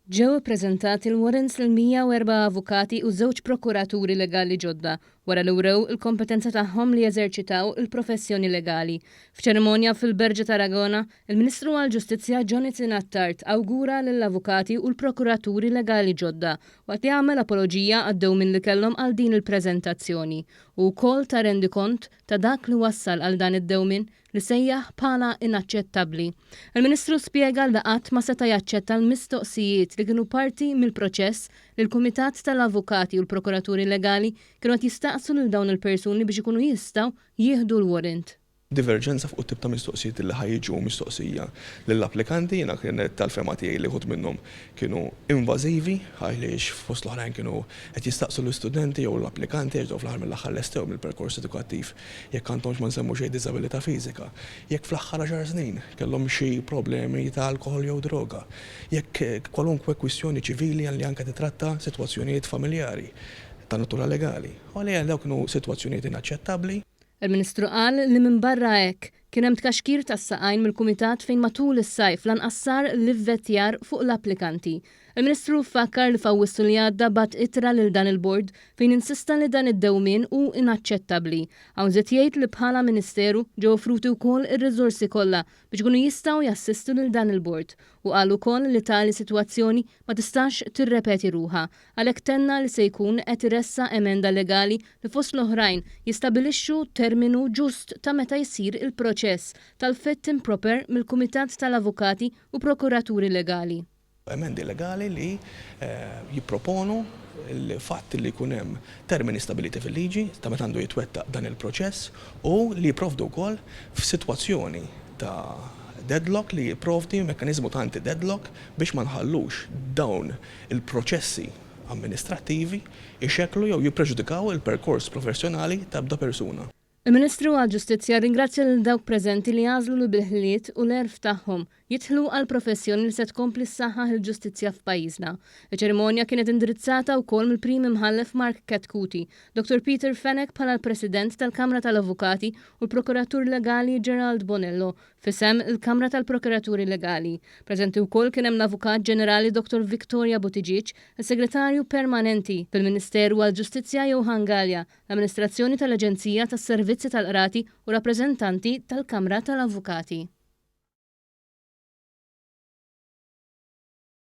Ġew ippreżentati l-warrants lil 104 avukati u żewġ prokuraturi legali ġodda wara li wrew il-kompetenza tagħhom li jeżerċitaw il-professjoni legali. F'ċerimonja fil-Berġa t'Aragona, il-Ministru għall-Ġustizzja Jonathan Attard awgura lill-avukati u l-prokuraturi legali ġodda waqt li għamel apoloġija għad-dewmien li kellhom għal din il-preżentazzjoni u wkoll ta rendikont ta' dak li wassal għal dan id-dewmien li sejjaħ bħala inaċċettabbli. Il-Ministru spjega li qatt ma seta' jaċċetta l-mistoqsijiet li kienu parti mill-proċess li l-Kumitat tal-Avukati u l-Prokuraturi Legali kienu qed jistaqsu lil dawn il-persuni biex ikunu jistgħu jieħdu l-warrant. Diverġenza fuq it-tip ta' mistoqsijiet li ħa jiġu mistoqsija lill-applikanti. Jiena kienet tal-fehma tiegħi li wħud minnhom kienu invażivi għaliex fost l-oħrajn kienu qed jistaqsu l-istudenti jew l-applikanti għax dawn fl-aħħar mill-aħħar lestew mill-perkors edukattiv jekk għandhomx ma nsemmu xejn diżabilità fiżika, jekk fl-aħħar għaxar snin kellhom xi problemi ta' alkoħol jew droga, jekk kwalunkwe kwistjoni ċivili li anke titratta sitwazzjonijiet familjari ta' natura legali. U għalija dawk kienu sitwazzjonijiet inaċċettabbli. Il-Ministru qal li minbarra hekk, kien hemm tkaxkir tas-saqajn mill-Kumitat fejn matul is-sajf lanqas sar l-ivvettjar fuq l-applikanti. Il-Ministru fakkar li f'Awwissu li għadda bagħat ittra lil dan il-bord fejn insista li dan id-dewmien hu inaċċettabbli. Hawn żied jgħid li bħala Ministeru ġew offruti wkoll ir-riżorsi kollha biex ikunu jistgħu jassistu lil dan il-bord u qal ukoll li tali sitwazzjoni ma tistax tirrepeti ruħha. Għalhekk tenna li se jkun qed iressaq emenda legali li fost l-oħrajn jistabilixxu terminu ġust ta' meta jsir il-proċess tal-fit and proper mill-Kumitat tal-Avukati u Prokuraturi Legali. Emendi legali li jipproponu l-fatt li jkun hemm termini stabiliti fil-liġi ta' meta għandu jitwettaq dan il-proċess u li jipprovdu wkoll f'sitwazzjoni ta' deadlock li jipprovdi mekkaniżmu ta' anti-deadlock biex ma nħallux dawn il-proċessi amministrattivi jxekklu jew jippreġudikaw il-perkors professjonali ta' ebda persuna. Il-Ministru għall-Ġustizzja rringrazzja lil dawk preżenti li għażlu li bil-ħiliet u l-għerf tagħhom jidħlu għall-professjoni li se tkompli ssaħħaħ il-ġustizzja f'pajjiżna. Iċ-ċerimonja kienet indirizzata wkoll mill-Prim Imħallef Mark Chetcuti, Dottor Peter Fenech bħala l-President tal-Kamra tal-Avukati u l-Prokuratur Legali Gerald Bonello F'isem il-Kamra tal-Prokuraturi Legali, preżenti wkoll kien hemm l-Avukat Ġenerali Dottor Victoria Buttigieg, is-Segretarju Permanenti fil-Ministeru għall-Ġustizzja Johann Galea, l-Amministrazzjoni tal-Aġenzija tas-Servizzi tal-Qrati u rappreżentanti tal-Kamra tal-Avukati.